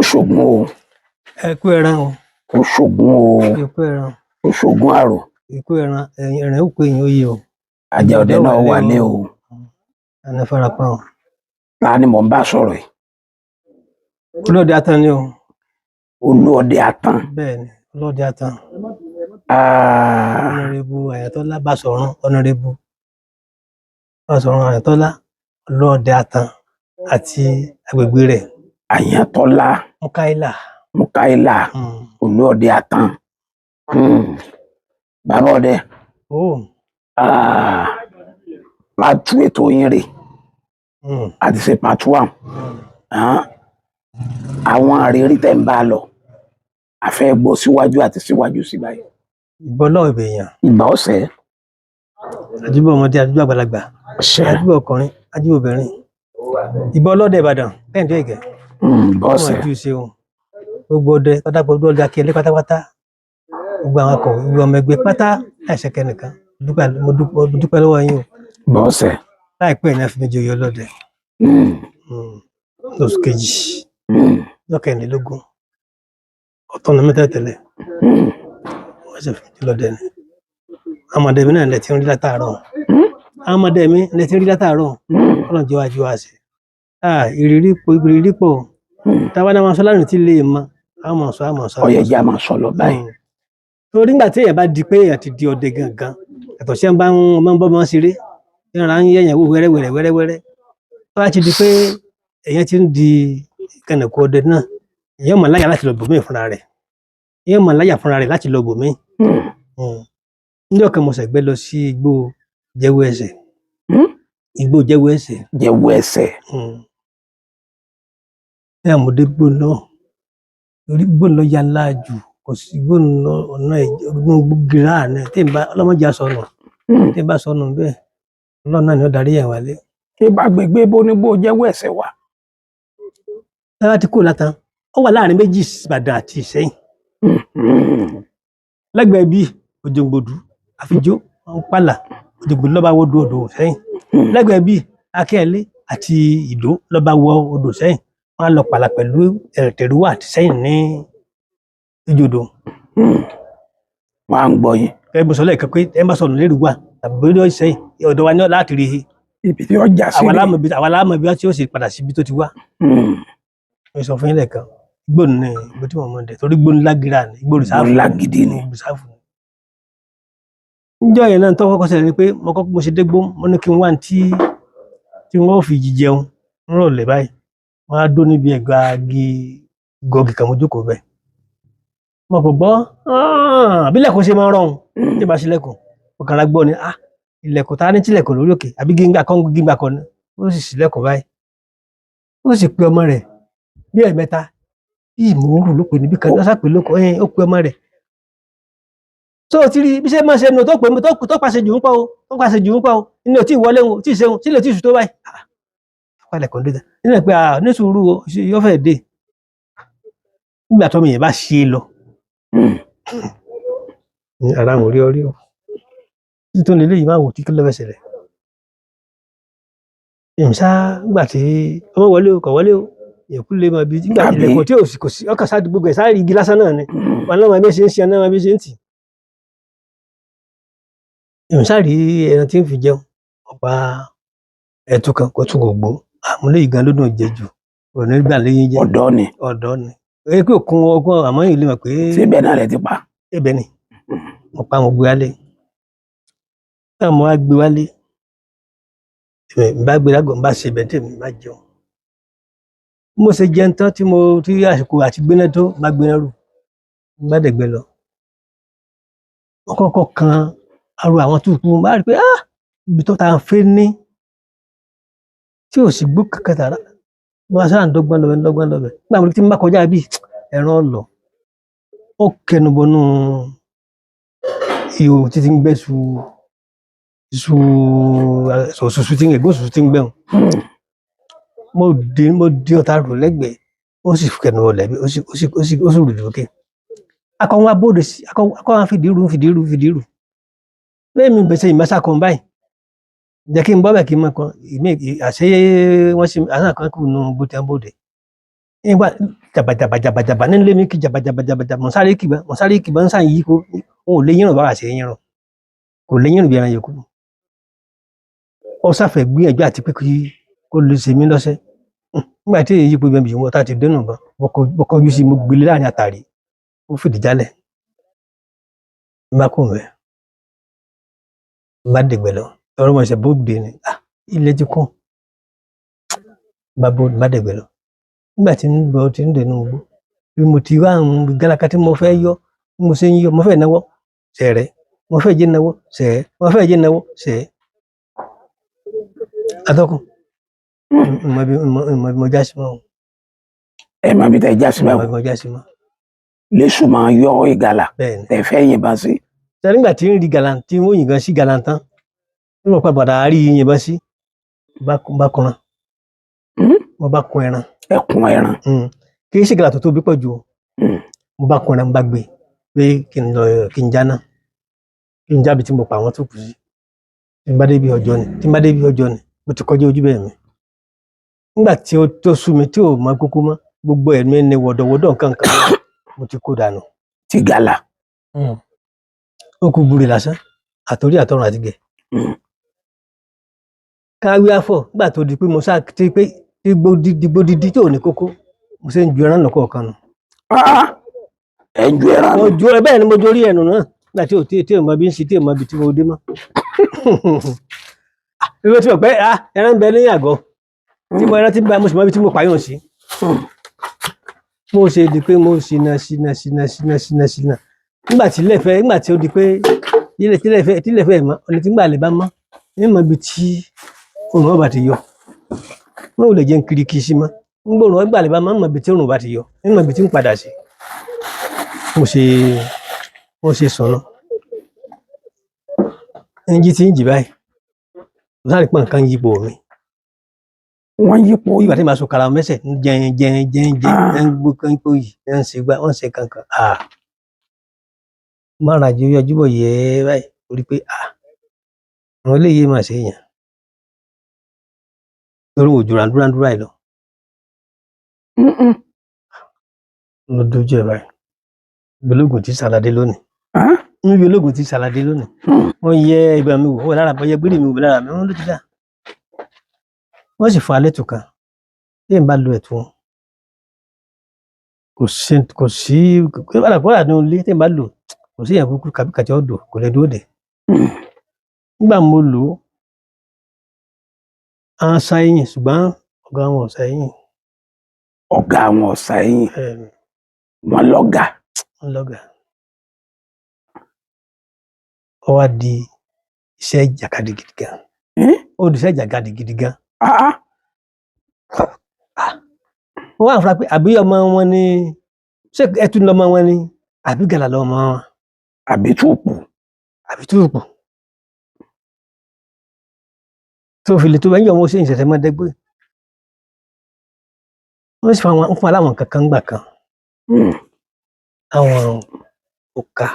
Ó ṣògùn o. Ẹ kú ẹran o. Ó ṣògùn o. Ẹ kú ẹran. Ó ṣògùn àrò. Ẹ kú ẹran, ẹ̀yìn ẹran ó pé èyàn ó yé o. Ajá ọdẹ náà wà lé o. Ẹni farapa o. Ta ni mò ń bá sọ̀rọ̀ yìí? Olóòdì atan ni o. Olúọdẹ Àtàn. Bẹ́ẹ̀ ni, Olóòdì Àtàn. Ah, Ọ̀nàrẹ́bù Àyàntọ́lá Báṣọ̀run, Ọ̀nàrẹ́bù Báṣọ̀run Àyàntọ́lá, Olóòdì Àtàn àti agbègbè rẹ̀. Àyàntọ́lá. Mukaila. Mukaila. Olúọdẹ Àtàn. Bàbá ọdẹ. Oh. Ah, part two ètò yín rè. A ti ṣe part one. Ah, àwọn àrírí tẹ́ ń bá a lọ, a fẹ́ gbọ́ síwájú àti síwájú sí báyìí. Ìbọn náà ìbèèyàn. Ìgbà ọ̀sẹ̀. Àdúgbò ọmọdé, àdúgbò àgbàlagbà. Ọ̀sẹ̀. Àdúgbò ọkùnrin, àdúgbò obìnrin. Ìbọn ọlọ́dẹ Ìbàdàn, Kẹ́hìndé Ẹ̀gẹ́. Ìgbà ọ̀sẹ̀. Ọmọ ìjú ṣe o. Gbogbo ọdẹ pátákó, gbogbo ọdẹ akínyẹlé pátápátá. Gbogbo àwọn akọ̀wé, gbogbo ọmọ ẹgbẹ́ pátá láìsẹ̀ kẹ́nìkan. Mo dúpẹ́ lọ́wọ́ yín o. Ìgbà ọ̀sẹ̀. Láìpẹ́ ní a fi mi joyè ọlọ́dẹ. Lóṣù kejì, ọjọ́ kẹrìnlélógún. Ọ̀tún ni mí tẹ́lẹ̀. Wọ́n sì fi mi jẹ ọlọ́dẹ ni. Àwọn ọmọdé mi náà lẹ ti ń rí látàárọ̀. Àwọn ọmọdé mi lẹ ti ń rí látàárọ̀. Ọlọ́run jẹ́ wájú wa sí. Ah, ìrírí pọ̀, ìrírí pọ̀. Táwa náà máa sọ lánàá tí lè mọ. A máa sọ, a máa sọ. Ó yẹ jẹ́ a máa sọ lọ báyìí. Torí nígbà tí èèyàn bá di pé èèyàn ti di ọdẹ gangan, yàtọ̀ sí ẹ̀ ń bá ń ọmọ ń bọ́ máa ń ṣeré, ìran ń yẹ̀yàn wò wẹ́rẹ́wẹ́rẹ́ wẹ́rẹ́wẹ́rẹ́. Tó bá ti di pé èèyàn ti ń di kànáńkù ọdẹ náà, èèyàn mọ̀ láyà láti lọ bòmíì fúnra rẹ̀. Èèyàn mọ̀ láyà fúnra rẹ̀ láti lọ bòmíì. Níjọ́ kan mo ṣẹ̀gbẹ́ lọ sí igbó Jẹ́wọ́ Ẹsẹ̀. Igbó Jẹ́wọ́ Ẹsẹ̀. Jẹ́wọ́ Ẹsẹ̀. Ní àmọ̀dé gbó náà, orí gbó náà ya ńlá jù, kò sí gbó náà ọ̀nà ìgbó gíra náà tí n bá ọlọ́mọdé sọnù, tí n bá sọnù bẹ́ẹ̀, Ọlọ́run náà ni ó darí ẹ̀ wálé. Kí bá gbègbè bó ní bó Jẹ́wọ́ Ẹsẹ̀ wà. Tí wọ́n ti kúrò látàn, ó wà láàrin méjì Ìbàdàn àti Ìṣẹ́yìn. Lẹ́gbẹ̀ẹ́ bí Òjòǹgbòdú, Àfijó, Pàlà, Òjòǹgbòdú ló bá wọ odò Ìṣẹ́yìn. Lẹ́gbẹ̀ẹ́ bí Akínyẹlé àti Ìdó ló bá wọ odò Ìṣẹ́yìn. Wọ́n á lọ Pàlà pẹ̀lú Tẹ̀rúwà àti Ìṣẹ́yìn ní Ìjòdò. Wọ́n á ń gbọ́ yín. Ẹ bó sọ lẹ́ẹ̀kan pé ẹ má sọnù lérúwà tàbí bóyá Ìṣẹ́yìn, ọ̀dọ̀ wa ní láti rí i. Ibi tí ó já sí Àwa rèé. láàmú ibi tí ó sì padà síbi tó ti wá. Mo sọ fún yín lẹ́ẹ̀kan, igbó ni igbó tí mo mọ̀ dẹ̀ torí igbó ńlá gíra ni, igbó rìsáàfù. Igbó ńlá gidi ni. Rìsáàfù ni. Níjọ́ yẹn náà tó kọ́kọ́ ṣẹlẹ̀ ni pé mo kọ́kọ́ mo ṣe dégbó, mo ní kí n wá ní tí wọ́n fi jíjẹun nírọ̀lẹ́ báyìí. Wọ́n á dó níbi ẹ̀gbà igi gọ́gì kan, mo jókòó bẹ́ẹ̀. Mo kò gbọ́, bí ilẹ̀kùn ṣe máa ń rọrùn tí ìbá ṣílẹ̀kùn. Mo kàn ra gbọ́ ni, ah, ilẹ̀kùn ta ní tílẹ̀kùn lórí òkè, àbí gíga kan gíga kan ni. Ó sì ṣílẹ̀kùn báyìí. Ó sì pe ọmọ rẹ̀ bí ẹ̀ẹ̀mẹ́ta. Bí ìmọ̀ọ́rù ló pè níbí kan, lọ́sà pé lóko, ó pe ọmọ rẹ̀. Tó o ti rí bí ṣe máa ṣe nù tó pè mí tó pàṣẹ jù ń pọ̀ o, tó pàṣẹ jù ń pọ̀ o, inú ò tí ì wọlé o, tí ì ṣeun, tí ilé tí ì sùn tó báyìí. Ah, palẹ̀kùn dé. Nínú ẹ̀ pé, ah, ní sùúrù o, yóò fẹ́ dé. Nígbà tọ́mọ yẹn bá ṣe é lọ. Ní ara àwọn orí orí o. Títí tó lélẹ́yìí máa wò tí kí ló fẹ́ ṣẹlẹ̀. Èmi sá nígbà tí ọmọ wọlé o, kò wọlé o. Ìyẹ̀kú lè máa bí nígbà tí ilẹ̀kùn tí ò sí kò sí ọkàn sáà gbogbo ẹ̀ sáré igi lásán náà ni. Wọn náà máa bí ṣe ń ṣe, náà máa bí ṣe ń tì. Èmi sá rí ẹran tí ń fi jẹun. Ọ̀pá ẹ̀tù kan kò tún kò gbó. Àmúlé ìgan ló dùn jẹ jù. Kò ní gbà léyìn jẹ. Ọ̀dọ́ ni. Ọ̀dọ́ ni. Èyí pé òkun ọgbọ́n àmọ́ ìlú mọ̀ pé. Síbẹ̀ náà lẹ ti pa. Ibẹ̀ ni. Mo pa àwọn gbé wálé. Báwo mo wá gbé wálé? Èmi bá gbé lágọ̀ọ́, n bá ṣe ibẹ̀ tí èmi bá jẹun. Mo ṣe jẹun tán tí mo tí àsìkò àti gbéná tó bá gbéná rù. N bá dẹ̀ gbé lọ. Wọ́n kọ́kọ́ kan aró àwọn tó kú, mo bá rí pé ah, ibi tó ta ń fẹ́ ní tí ò sì gbó kankan tààrà. Mo wá sáà ń dọ́gbọ́n lọ bẹ̀, ń dọ́gbọ́n lọ bẹ̀. Nígbà mo tí ń bá kọjá bí ẹran lọ. Ó kẹnubọnú ihò títí ń gbẹ́ su iṣu òṣùṣù tí ń ẹ̀gbọ́n òṣùṣù tí ń gbẹ̀hùn. Mo di ọ̀tá rò lẹ́gbẹ̀ẹ́, ó sì kẹnubọlẹ̀ bí ó sì ó sì ó sì ó sì rù lókè. Akọ wa bóde sí akọ wa fìdí rù fìdí rù fìdí rù. Lẹ́yìn mi bẹ̀sẹ̀ ìmọ̀sá kan báyìí. Jẹ́ kí n bọ́ bẹ̀ kí n mọ̀ kan ìmí àṣé wọ́n sì àṣà kan kù nù bó ti ń bóde. Nígbà jàbàjàbàjàbàjàbà nílé mi kí jàbàjàbàjàbà, mọ̀ sáré kìbá, mọ̀ sáré kìbá, ń sàn yí kó òun ò lè yírùn bá wà sí yírùn, kò lè yírùn bí ẹran yòókù. Ó sáfẹ́ gbìyànjú àti pé kí kó lè ṣe mí lọ́sẹ̀. Nígbà tí èyí yípo ibẹ̀ bí wọn tá ti dénú bọ́n, mo kọjú sí i, mo gbélé láàrin àtàrí, ó fìdí jálẹ̀. N bá kò mẹ́, n bá dẹ̀gbẹ́ lọ, tọrọ mọ̀ ṣe bóde ni, ah, ilẹ̀ ti kún. N bá bó, n bá dẹ̀gbẹ́ lọ. Nígbà tí ń bọ̀ tí ń dẹnu igbó, bí mo ti wá ń gálaka tí mo fẹ́ yọ, bí mo ṣe ń yọ, mo fẹ́ náwó, sẹ̀rẹ̀, mo fẹ́ jẹ́ náwó, sẹ̀ẹ́, mo fẹ́ jẹ́ náwó, sẹ̀ẹ́. Atọ́kùn, ìmọ̀ bí mo já sí mọ́ o. Ẹ mọ ibi tẹ́ já sí Ìmọ̀ báwo. bí mo já sí mọ́. Léṣù máa yọ ìgalà Bẹ́ẹ̀ ni. tẹ́ fẹ́ yìnbọn sí. Ṣé nígbà tí ń rí galan tí wọ́n yìnbọn sí galan tán, tí wọ́n padà rí yìnbọn sí, bá kunran. Mo bá kun ẹran. Ẹkùn ẹran. Kì í ṣe gàlà tó tóbi pọ̀ jù o. Mo bá kun ẹran, mo bá gbé pé kí n lọ kí n jáná, kí n jábi tí mo pa àwọn tó kù sí. Tí n bá débi ọjọ́ ni, tí n bá débi ọjọ́ ni, mo ti kọjá ojú bẹ́ẹ̀ mi. Nígbà tí ó tó sú mi tí ò mọ kókó mọ́, gbogbo ẹ̀mí ni wọ̀dọ̀wọ̀dọ̀ nǹkan kan mo ti kó dànù. Ti gàlà. Ó kú gbúre lásán, àtòrí àtọrun àti gẹ̀. Káwí àfọ̀ nígbà tó di pé mo sá ti pé dìgbò dídí tí ò ní kókó, mo ṣe ń ju ẹran lọ́kọ̀ọ̀kan nù. Ah! Ẹ ń ju ẹran Mo nù. ju ẹ bẹ́ẹ̀ ni mo jorí ẹnu náà nígbà tí ò tí ò mọ bí ń ṣe, tí ò mọ ibi tí mo dé mọ́. Ìwé tí mo pẹ́, ah, ẹran ń bẹ ní àgọ́ tí mo ẹran tí ń bá mo sì mọ ibi tí mo pààyàn sí. Mo ṣe di pé mo ṣìnà ṣìnà ṣìnà ṣìnà ṣìnà ṣìnà. Nígbà tí ilẹ̀ fẹ́, nígbà tí ó di pé ilẹ̀ tí ilẹ̀ fẹ́, tí ilẹ̀ fẹ́ mọ́, ọ̀nà tí ń gbà lè bá mọ́, ní mọ ibi tí òòrùn ọba ti yọ. Wọn ò lè jẹun kiri kì í sí mọ́. Ń gbóòrùn ọgbà lè bá mọ́, mọ ibi tí òòrùn bá ti yọ, ní mọ ibi tí ń padà sí. Mo ṣe sọ̀nà. Ń jí tí ń jì báyìí. Mo sáré pé nǹkan yípo mi. Wọ́n yípo. Ìgbà tí màá so kara mẹ́sẹ̀ ń jẹun jẹun jẹun jẹun, ń gbó kan pé yìí, ń ṣe gbá, wọ́n ṣe kankan. Ah! Má ra ju yọjú bọ̀ yẹ́ báyìí, torí pé ah! Àwọn eléyìí máa ṣe èèyàn. Torí òjò ràndúràndúrà yìí lọ. Mo dojú ẹ báyìí. Ibi ológun ti sàlàdé lónìí. Ah? Níbi ológun ti sàlàdé lónìí. Wọ́n yẹ ibà mi wò, wọ́n lára bọ́ yẹ gbére mi wò lára mi, wọ́n ló ti dá. Wọ́n sì fún alẹ́ tù kan. Tí n bá lo ẹ̀tù wọn, kò sí, kò sí, kò wà ní ilé tí n bá lò, kò sí èèyàn kúkú kàbí kàtí ọ̀dọ̀, kò lè dúró dè. Nígbà mo lò ó, à ń sa eyín, ṣùgbọ́n ọ̀gá wọn ò sa eyín. Ọ̀gá àwọn ọ̀sà ẹ̀yìn. Bẹ́ẹ̀ni. Wọ́n lọ́gà. Wọ́n lọ́gà. Ó wá di iṣẹ́ ìjàkadì gidi gan. Ó di iṣẹ́ ìjàkadì gidi gan. Ah, ah. Wọ́n wá fura pé àbí ọmọ wọn ni, ṣé ẹtù lọmọ wọn ni, àbí gàlà lọmọ wọn. Àbí túùpù. Àbí túùpù. Tó fi lè tó bá ń yọ wọn ṣe ìṣẹ̀ṣẹ̀ máa dẹ́gbẹ́. Wọ́n sì fún aláwọn kankan gbà kan. Àwọn òkà.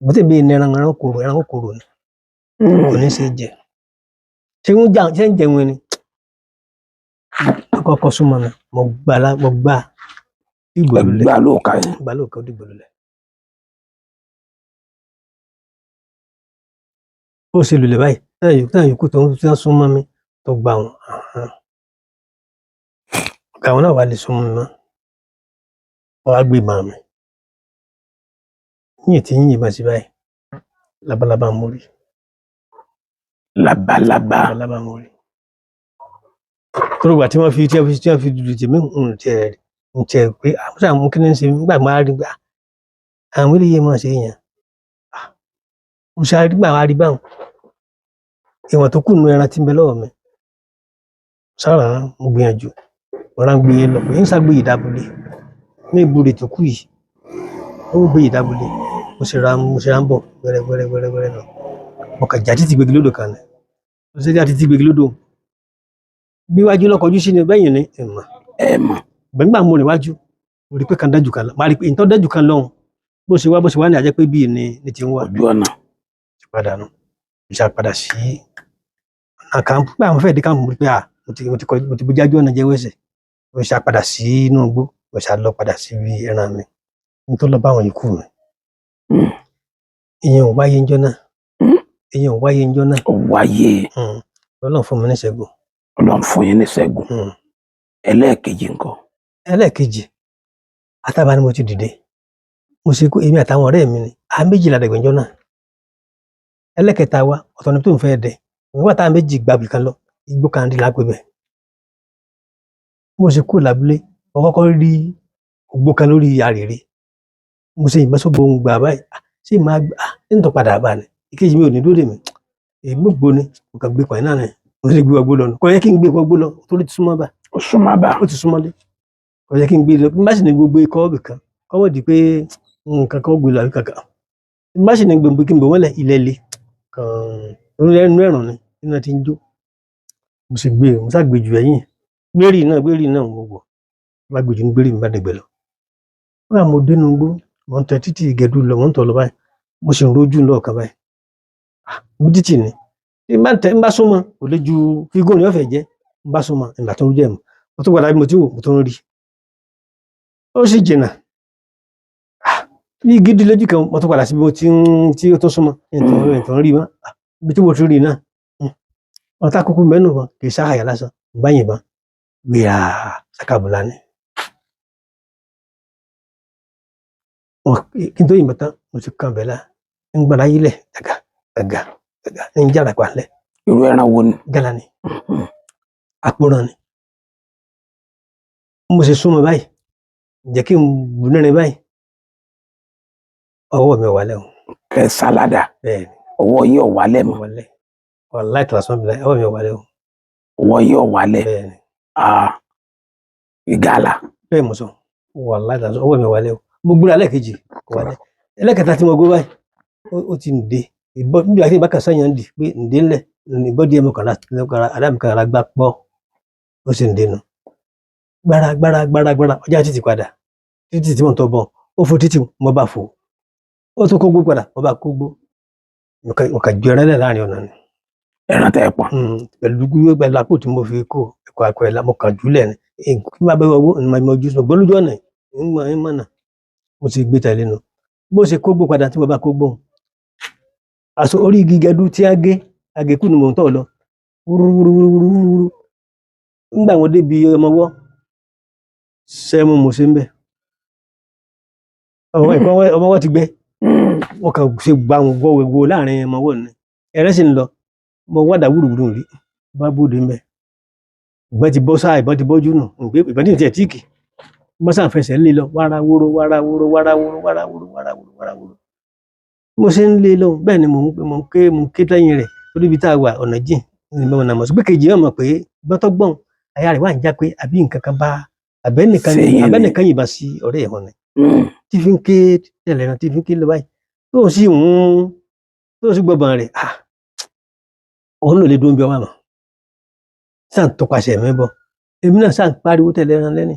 Bó ti bí ní ẹran ẹran kòrò, ẹran kòrò ni. Kò ní ṣe jẹ. Ṣé wọ́n jà, ṣé ń jẹun ni? Àkọ́kọ́ súnmọ́ mi, mo gbà lá, mo gbà dìgbò lulẹ̀. Gbà lóòka yẹn. Gbà lóòka ó dìgbò lulẹ̀. Ó ṣe lulẹ̀ báyìí, táyà yòókù tó ń súnmọ́ mi tó gbà wọ́n. Ọ̀gá wọn náà wà lè súnmọ́ mi mọ́. Wọ́n á gbé ìbọn mi. Yìnyín tí ń yìnbọn sí báyìí. Labalábá mo rí. Labalábá. Labalábá mo rí. Torí ìgbà tí wọ́n fi, tí wọ́n fi, tí wọ́n fi dùdú tèmi ń tiẹ̀, ń tiẹ̀ pé àwọn sáà mú kí ní ń ṣe nígbà máa rí gbà. Àwọn eléyìí máa ṣe èèyàn. Mo ṣe àrí gbà wá rí báwọn. Ìwọ̀n tó kù nínú ẹran tí ń bẹ lọ́wọ́ mi. Sára mo gbìyànjú. Mo rán gbé lọ pé ń ságbé ìdábòlé. Ní ibùdó tó kù yìí. Ó gbé ìdábòlé. Mo ṣe ra ń bọ̀ wẹ́rẹ́ wẹ́rẹ́ wẹ́rẹ́ wẹ́rẹ́ náà. Mo kàn já títí gbégi lódò kan ni. Mo ṣe já títí gbégi lódò. Bí wájú lọ kọjú sí ni bẹ́yìn ni ìmọ̀. Ẹ mọ̀. Gbẹ̀ngbà mo rìn wájú. Mo rí pé kan dájú kan lọ. Màá rí pé ìtọ́ dájú kan lọ́hùn. Bó ṣe wá ní àjẹ́ pé bíi ni ti ń wá. Ojú ọ̀nà. Ti padà nù. Mo ṣe padà sí ọ̀nà kámpù. Nígbà mo fẹ́ dé kámpù mo rí pé à, mo ti kọjú, mo ti bójú ọ̀nà jẹ́ wẹ́sẹ̀. Mo ṣe padà sí inú igbó. Mo ṣá lọ padà síbi ẹran mi n tó lọ bá àwọn yòókù mi. Ìyẹn ò wáyé ńjọ́ náà. Ìyẹn ò wáyé ńjọ́ náà. Ó wáyé. Ọlọ́run fún mi ní ìṣẹ́gun. Ọlọ́run fún yín ní ìṣẹ́gun. Ẹlẹ́ẹ̀kejì ńkọ́? Ẹlẹ́ẹ̀kejì, Àtàbà ni mo ti dìde. Mo ṣe kó èmi àtàwọn ọ̀rẹ́ mi ni à méjìlá dẹ̀gbẹ̀jọ́ náà. Ẹlẹ́kẹta wa ọ̀tọ̀ ni tó ń fẹ́ dẹ nígbà táwọn méjì gbàgbé kan lọ igbó kan dì lápẹ́ bẹ̀. Mo ṣe kúrò lábúlé, mo kọ́kọ́ rí ògbó kan lórí àrèrè. Mo ṣe ìbọn sóbo ń gbà báyìí. Ah, ṣé màá gbà á ń tọ́ padà bá ni ìkejì mi ò ní dúró dè mí. Èmi gbó ni mo kàn gbé pààyàn náà ni mo ṣe gbé ọgbó lọ nù. Kò yẹ kí n gbé ọgbó lọ torí ti súnmọ́ bá. Ó súnmọ́ bá. Ó ti súnmọ́lé, kò yẹ kí n gbé lọ. Bí n bá sì ní gbogbo ikọ̀ ọ̀bì kan kọ́mọ̀ di pé nǹkan kan ó gbé lọ àbí kankan. Bí n bá sì ní gbogbo kí n bò mọ́lẹ̀ ilẹ̀ le kàn inú ẹ̀rùn ni iná ti ń jó. Mo sì gbé, mo sá gbé ju ẹ̀yìn gbérí náà mo wọ̀ bá gbé ju ní gbérí mi bá dẹ̀gbẹ́ lọ. Nígbà mo dénú igbó, mo ń tẹ títì gẹdú lọ, mo ń tọ̀ lọ báyìí, mo sì ń rojú lọ́ọ̀kan báyìí. Mo títì ni tí n bá tẹ n bá súnmọ́ kò lè ju fígò ní ọ̀fẹ́ jẹ́. N bá súnmọ́ ìgbà tó ń jẹ́ mo tó padà bí mo ti wò mo tó ń rí ó sì jìnnà bí gidi lójú kan. Mo tó padà síbi mo ti ń tí ó tó súnmọ́ ìtàn rí mọ́ ibi tí mo ti rí náà. Ọ̀tá kúkú mẹ́nu wọn kì í sáhàyà lásán ń bá yìnbọn gbéra sàkàbùlà ni. Kí n tó yìnbọn tán mo ti kàn bẹ́lá ń gbára yílẹ̀ gàgà gàgà gàgà ń jára palẹ̀. Irú ẹran wo ni? Gálà ni, àpòràn ni. Mo ṣe súnmọ́ báyìí, ǹjẹ́ kí n bù nírin báyìí, ọwọ́ mi ò wálẹ̀ o. Kẹ sáládà. Bẹ́ẹ̀ ni. Ọwọ́ yín ò wálẹ̀ mọ́? Wálẹ̀, wàláì tàlàsán bìlà, ọwọ́ mi ò wálẹ̀ o. Ọwọ́ yín ò wálẹ̀? Bẹ́ẹ̀ ni. Ìgalà. Bẹ́ẹ̀ mo sọ, wàláì tàlàsán, ọwọ́ mi ò wálẹ̀ o. Mo gbúra lẹ́ẹ̀kejì kò wálẹ̀. Ẹlẹ́kẹta tí mo gbé báyìí ó ti ń de ìbọn níbi àti ìbákan sẹ́yìn ń dì pé ǹdé ńlẹ̀ ìbọn díẹ̀ mo kàn ra àdá mi kàn ra gbá pọ́ ó sì ń dénú gbára gbára gbára gbára ọjà títì padà títì tí mò ń tọ́ bọ̀ ó fo títì mo bá fò ó tún kógbó padà mo bá kógbó mo kàn ju ẹran lẹ̀ láàrin ọ̀nà ni. Ẹran tẹ́ ẹ pọ̀n? Pẹ̀lú gbígbé pẹ̀lú àpò tí mo fi kó ẹ̀kọ́ àpò ẹ̀ la mo kàn jùlẹ̀ ni kí n bá bẹ́ wọ́wọ́ ní mo jù sùn gbólójú ọ̀nà ń mọ̀ ń mọ̀nà mo ti gbé tẹ̀lé nu bó ṣe kógbó padà tí mo bá kógbó àṣọ orí igi gẹdú tí a gé àgékù ni mò ń tọ̀ lọ wúrúwúrúwúrúwúrú nígbà wọn débi ọmọwọ́ sẹ́mu mo ṣe ń bẹ̀ ọmọwọ́ ti gbẹ wọn kàn ṣe gbà wọn gbọ́ wo láàrin ọmọwọ́ ni ẹrẹ́ sì ń lọ mo wádà wúrúwúrú rí bá bóde ń bẹ̀ ìbọn ti bọ́ sáà ìbọn ti bọ́jú nù ìbọn tí ì tiẹ̀ tíìkì wọ́n sàn fẹsẹ̀ ń lé lọ wàrà wóró wàrà wóró wàrà wóró wàrà wóró wàrà wóró wàrà wóró mo ṣe ń lé lọ bẹ́ẹ̀ ni mò ń ké lẹ́yìn rẹ̀ torí ibi tá a wà ọ̀nà jìn ní ìmọ̀ ọ̀nà mọ̀ sí pé kejì náà mọ̀ pé gbọ́tọ́gbọ̀n aya rẹ̀ wà ń já pé àbí nǹkan kan bá abẹ́nìkan yìnbọn sí ọ̀rẹ́ ẹ̀ wọn ni tí fi ń ké tẹ̀lé náà tí fi ń ké lọ báyìí tó sì ń tó sì gbọ́bọ̀n rẹ̀ òun ló lè dún bí ọwọ́ àmọ́ sàn tọpasẹ̀ mi bọ̀ èmi náà sàn pariwo tẹ̀lé ẹran lẹ́ni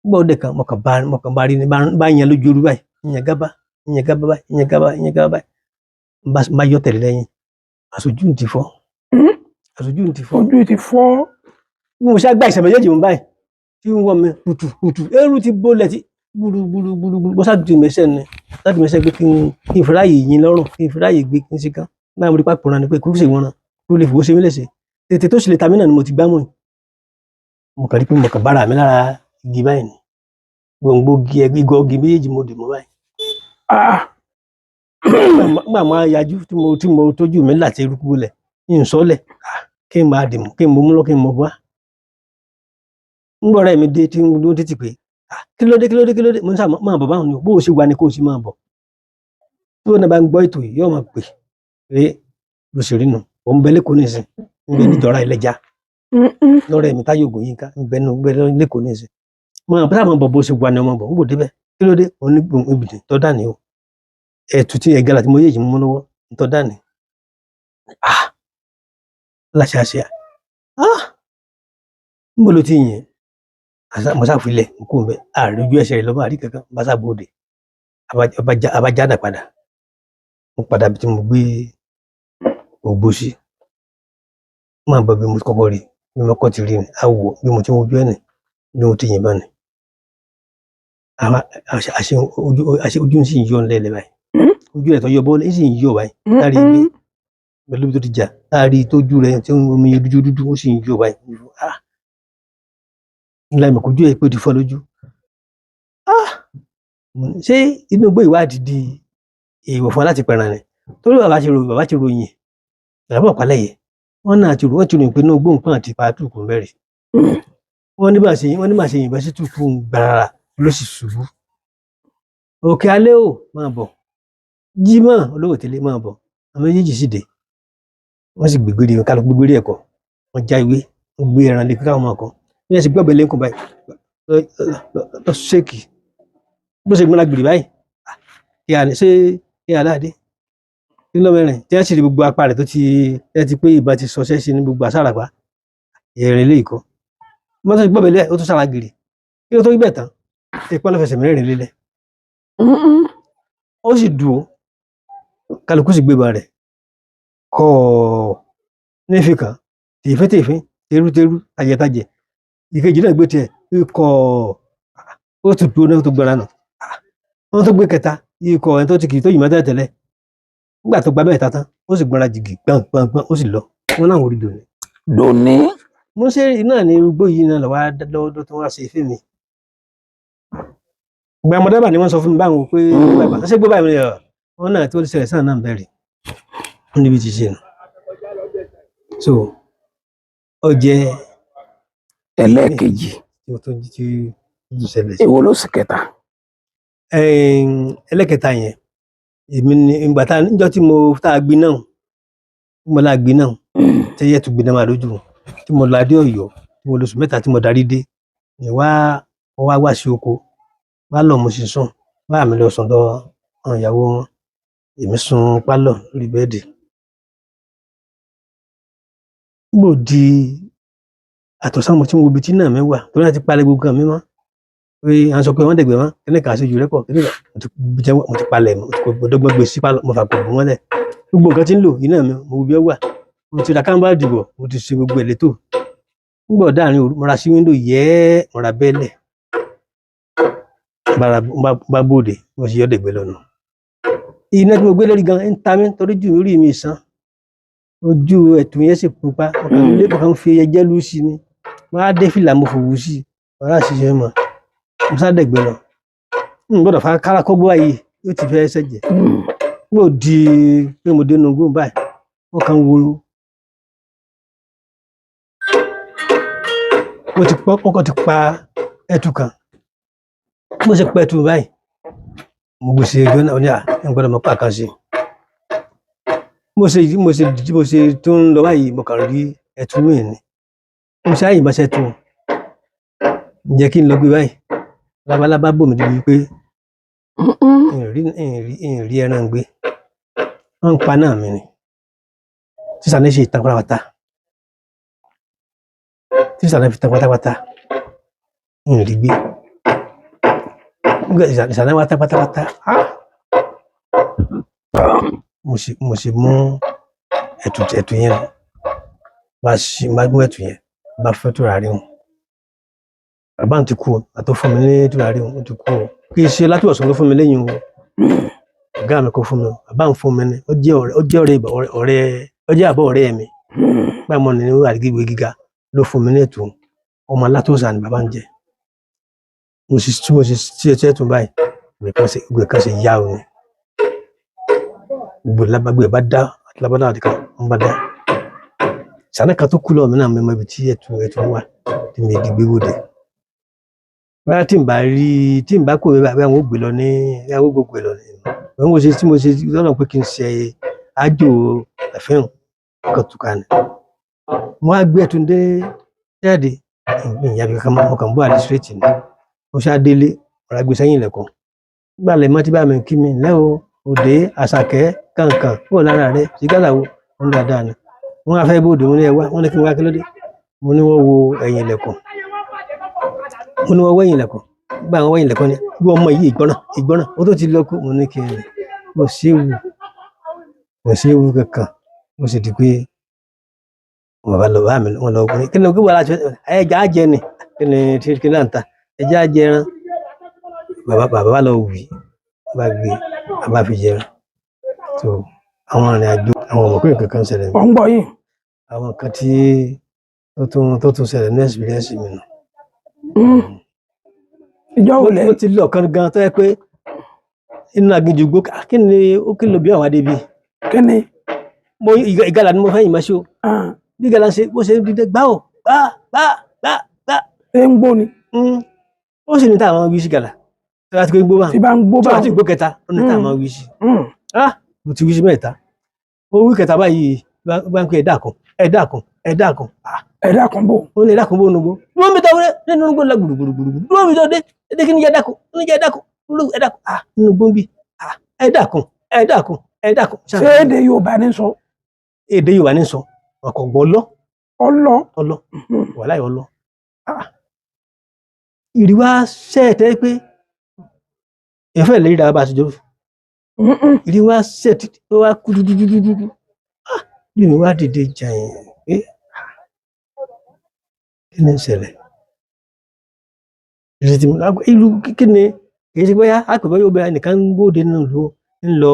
gbọ́ ọdẹ kan mọ̀kàn bá rí ni bá yan lójú orú báyìí ìyẹn gábá ìyẹn gábá báyìí ìyẹn gábá ìyẹn gábá báyìí bá yọ tẹ̀lé lẹ́yìn àṣojú ti fọ́ àṣojú ti fọ́ ojú ti fọ́. Bí mo ṣe gbá ìṣẹ̀ méjèèjì mú báyìí tí ń wọ́ mi kùtù kùtù eérú ti bólẹ̀ tí gbúrúgbúrúgbúrú bó sáà mẹsẹ̀ ni láti mẹsẹ̀ pé kí n fi ráàyè yín lọ́rùn kí n fi ráàyè gbé kí n ṣe kán náà mo rí pápọ̀ rán ni pé kò sì wọ́n rán kó lè fòwó ṣe mí léṣe tètè tó sì lè ta mí náà ni mo ti gbá mọ́ mo kàn rí pé mo kàn bára mi lára igi báyìí ni gbòǹgbò igi ẹgbẹ́ igi méjèèjì mo dì mọ́ báyìí. Nígbà máa yajú tí mo tójú mi láti eruku lẹ̀ ń sọ́lẹ̀ kí n máa dìmú kí n mú lọ kí n mọ wá. Nígbà ọ̀rẹ́ mi dé tí ń dúró títì pé kí ló dé kí ló dé kí ló dé mo ní sáà máa bọ̀ báwọn ni bó o ṣe wà ní kó o sì máa bọ̀. Tí wọn náà bá ń gbọ́ ètò yìí yóò máa pè pé bó ṣe rí nu òun bẹ lẹ́kọ̀ọ́ nísìn ń bẹ níjọra ẹlẹ́ja lọ́rẹ́ mi Táyọ̀ Ògúnyínká ń bẹ lẹ́kọ̀ọ́ nísìn máa bá àwọn bọ̀ bó ṣe wà ní ọmọ bọ̀ ń bò débẹ̀ kí ló dé òun ní ibùdó tó dà ní o ẹ̀tù tí ẹ̀gá láti mọ yéèjì mú lọ́wọ́ tó dà ní. Láṣàṣà ń bọ̀ ló ti yìn mo sáfilẹ̀ kó mbẹ́ àríjú ẹsẹ̀ rẹ̀ lọ́mọ àrí kankan bá sábòde abájáde padà mo padà bí tí mo gbé ògbó sí máa bọ̀ bí mo kọ́kọ́ rí bí mo kọ́ ti rí ni àwọ̀ bí mo ti ń wojú ẹ̀ ní bí mo ti yìnbọn ni. Àwa àṣe ojú, àṣe ojú ń sì ń yọ ńlẹ̀ báyìí. Ojú ẹ̀ tó yọ bọ́ọ̀lù ń sì ń yọ báyìí láàrin ìgbé pẹ̀lú ibi tó ti jà, láàrin tójú rẹ̀ tí omi dúdú dúdú ó sì ń yọ báyìí. Ah, ńlá ìmọ̀ kojú ẹ̀ pé ó ti fọ́ lójú. Ah, mo ní, ṣé inú igbó ìwádìí di èèwọ̀ fún wa láti pẹran ni? Torí bàbá ti ròyìn, bàbá ti ròyìn, bàbá ọ̀pálẹ̀yẹ wọ́n náà ti rò, wọ́n ti ròyìn pé inú igbó nǹkan àti pa túkù ń bẹ̀rẹ̀. Wọ́n ní bá ṣe, wọ́n ní bá ṣe yìnbọn sí túkù ń gbàrà ló sì ṣubú. Òkè alẹ́ ò máa bọ̀, Jímọ̀ olówó tẹ́lẹ̀ máa bọ̀, àwọn méjèèjì sì dé. Wọ́n sì gbégbére, kálukú gbégbére ẹ̀kọ́, wọ́n já ewé, wọ́n gbé ẹran lé káwọn máa kọ́. Bí wọ́n ṣe gbọ́bẹ̀ lẹ́kùn báyìí, lọ ṣéèkì. Bó ṣe gbọ́n gbìrì báyìí, kí a ní ṣé kí aláàdé kí ló mẹ́rin tí wọ́n sì rí gbogbo apá rẹ̀ tó ti ẹ ti pé ìbọn ti sọṣẹ́ sí ní gbogbo àṣàràpá ẹ̀rìn ilé ìkọ́. Wọ́n tún gbọ́bẹ̀ lẹ́, ó tún sára gìrì. Kí ló tó rí bẹ́ẹ̀ tán? Ìpọ́n ló fẹsẹ̀ mẹ́rẹ̀ẹ̀rin lélẹ̀. Ó sì dùn ó, kálukú sì gbébọn rẹ̀ kọ́ ọ nífi kan tèéfín tèéfín, terúterú, tajẹtajẹ. Ìkejì náà gbé tiẹ̀ ikọ̀, ó tún dúró náà tó gbéra nù. Wọ́n tún gbé kẹta ikọ̀ ẹni tó ti kì í tó yìnbọn tẹ́lẹ̀ tẹ́lẹ̀. Nígbà tó gba mẹ́ta tán, ó sì gbọ́nra jìgì gbọ̀ngbọ̀ngbọ̀n, ó sì lọ. Wọ́n láwọn orí dòní. Dòní. Mo ṣe náà ní igbó yìí náà lọ́wọ́ lọ́wọ́ tó wá ṣe fún mi. Ìgbà ọmọdé bá ní wọ́n sọ fún mi báwọn pé bàbá ṣé gbé báyìí ọ̀ wọ́n náà tó ṣẹlẹ̀ sáà náà bẹ̀rẹ̀ wọ́n níbi ti ṣe nù. So ó jẹ́ Ẹlẹ́ẹ̀kejì. tí ó tún tí ó tún ṣẹlẹ̀ sí. Èwo ló sì kẹta? Ẹlẹ́kẹta yẹn, èmi ni ìgbà tá níjọ́ tí mo tá a gbin náà, tí mo la gbin náà, tí ẹyẹ tún gbin náà máa lójú, tí mo lọ adé Ọ̀yọ́, tí mo lóṣù mẹ́ta tí mo darí dé, ní wá wọ́n wá wá sí oko, wá lọ mo sì sùn, bá mi lọ sùn lọ àwọn ìyàwó wọn, èmi sùn pálọ̀ lórí bẹ́ẹ̀dì. Nígbò di àtọ̀sán mo ti ń wo ibi tí náà mi wà, torí láti palẹ̀ gbogbo nǹkan mi mọ́. Pé à ń sọ pé wọ́n dẹ̀gbẹ́ mọ́, kíní kan àṣejù rẹ̀ pọ̀, kíní kan mo ti jẹ́ mo ti palẹ̀ mọ́, mo ti dọ́gbọ́n gbé sí pálọ̀, mo fàpò bò mọ́lẹ̀. Gbogbo nǹkan tí ń lò, iná mi, mo wo ibi ó wà. Mo ti ra káńbà dìbò, mo ti ṣe gbogbo ẹ̀ létò. Nígbà ó dáàrin òru, mo ra sí wíńdò yẹ́ẹ́, mo ra bẹ́ẹ̀lẹ̀. Bá bóde, mo sì yọ́ dẹ̀gbẹ́ lọ́nà. Iná tí mo gbé lórí gan ń ta mí torí jù orí mi sàn. Ojú ẹ̀tù yẹn sì pupa, ọkàn mi lé kàn fi ẹjẹ́ lú sí ni. Mo á dé fìlà mo fòwú sí, ọ̀rá ṣiṣẹ́ mọ̀. Mo sá dẹ̀gbẹ́ lọ. N gbọ́dọ̀ fa kára kọ́gbó báyìí, yóò ti fẹ́ ṣẹ̀jẹ̀. Nígbà ó di pé mo dé inú igbó báyìí, wọ́n kàn wo. Mo ti pọ́, wọ́n kàn ti pa ẹtu kan. Mo ṣe pa ẹtu báyìí. Mo gbé sí ẹjọ́ náà, ó ní à, n gbọ́dọ̀ mọ̀ pa kan sí. Mo ṣe, mo ṣe, mo ṣe tó ń lọ báyìí, mo kàn rí ẹtu mi ni. Mo ṣe àyè bá ṣe tu. Ǹjẹ́ kí n lọ gbé báyìí? Labalábá bò mí débi pé n rí ẹran gbé. Wọ́n ń pa náà mi ni. Sísà ní ṣe ìtàn pátápátá. Sísà ní fi tán pátápátá. N rí gbé. Nígbà ìsàlẹ̀ wá tán pátápátá. Ah! Mo sì mú ẹ̀tù ẹ̀tù yẹn. Bá ṣí, bá mú ẹ̀tù yẹn, bá fẹ́ tùràrí wọn. Bàbá mi ti kú o, àtó fún mi ní tùràrí wọn, ó ti kú o. Kì í ṣe Látúbọ̀sún ló fún mi lẹ́yìn o. Ọ̀gá mi kò fún mi o. Bàbá mi fún mi ní. Ó jẹ́ ọ̀rẹ́, ó jẹ́ ọ̀rẹ́ ọ̀rẹ́, ó jẹ́ àbọ̀ ọ̀rẹ́ mi. Báyìí mo ní àdìgbò gíga ló fún mi ní ẹ̀tù. Ọmọ Látúbọ̀sún ni bàbá ń jẹ́. Mo sì, tí mo sì ṣe ẹ̀tù báyìí, ìgbẹ́ kan ṣe yá o ni. Gbogbo lábàgbé bá dá, àti lábàdá àti kan, wọ́n bá dá. Ìsàlẹ̀ kan tó kú lọ́wọ́ mi náà mọ ibi tí ẹ̀tù ẹ̀tù wà tí mi di gbé bóde. Bóyá tí n bá rí, tí n bá kó bẹ́ẹ̀ bóyá wọn ó gbé lọ ní, bóyá wọn ó gbé lọ ní. Bí mo ṣe, tí mo ṣe lọ́nà pé kí n ṣe àjò ẹ̀fẹ́ hàn, ọkàn túká ni. Mo wá gbé ẹ̀tù dé jáde, ìyá mi kankan mọ́, mo kàn ń bọ̀ àdí straight ni. Mo ṣá délé, mo ra gbé sẹ́yìn ilẹ̀kùn. Nígbà lẹ̀ mọ́ tí bá mi kí mi, lẹ́ o, òde, àṣàkẹ́, kànkàn, kúrò lára rẹ̀, ṣìgá làwọ̀, wọ́n dáadáa ni. Wọ́n á fẹ́ bóde, mo ní ẹ wá, wọ́n ní kí n wá kí ló dé. Mo ní wọ́n wo ẹ̀yìn ilẹ̀kùn. Mo ní wọ́n wo ẹ̀yìn ilẹ̀kùn. Nígbà wọ́n wo ẹ̀yìn ilẹ̀kùn ni, bí ọmọ yìí ìgbọ́ràn, ìgbọ́ràn, ó tó ti lọ kú. Mo ní kí n kò sí ewu, kò sí ewu kankan. Mo sì di pé bàbá lọ bá mi, wọ́n lọ ní kí ni kí wàhálà ṣe, ẹja á jẹ ni, kí ni kí ni à ń ta, ẹja á jẹ ẹran. Bàbá bàbá bá lọ wì í, bá gbé, bàbá fi jẹun. So àwọn arìnrìn àjò, àwọn ọmọ pé nǹkan kan ṣẹlẹ̀. Ọ̀ ń gbọ́ yìí. Àwọn nǹkan tí tó tún ṣẹlẹ̀ ní experience mi nù. Ìjọ wo lẹ Mo ti lọ kan gan tó yẹ pé inú aginjù gbó, kí ni ó kí ló bí àwọn adébí. Kí ni? Mo ìgalà ni mo fẹ́ yìn máa ṣe o. Ah, Bí ìgalà ṣe bó ṣe ń dídé gbá o, gbá gbá gbá gbá. Ṣé ń gbó ni? Ó sì ní táwọn wí sí gàlà tí wọ́n ti gbó bá Tí bá ń gbó tí bá wọ́n ti gbó kẹta, ó ní táwọn wí sí. Ah, mo ti wí sí mẹ́ta, ó wí kẹta báyìí, bá ń pè, ẹ dákun, ẹ dákun, ẹ dákun. Ah, Ẹ dákun bò. Ó ní ẹ dákun bó nugbó dúró mi tọ́ wọlé nínú nugbó ńlá gbùrùgbùrùgbùrù, dúró mi tọ́ dé dé, kí ni jẹ́ dákun, kí ni jẹ́ dákun, ẹ dákun. Ah, nínú gbó ń bí. Ah, ẹ dákun, ẹ dákun, ẹ dákun. Ṣé èdè Yorùbá ní sọ? Èdè Yorùbá ní sọ, ọkọ̀ gbọ́ lọ. Ọlọ. Ọlọ wàhálà ọlọ. Ah, ìrì wá sẹ́ẹ̀tẹ́ pé ìfẹ́ lè rí bá a ṣe jọ. Ìrì wá sẹ́ẹ̀tì tó wá kú dúdúdúdúdú. Ah, bí mi wá dìde jàyìn pé, ah, kí ni ń ṣẹlẹ̀? Ìrì tí mo ìlú, kí ni kì í ṣe bóyá àpè bóyá obìnrin nìkan ń bóde nínú ìlú, ń lọ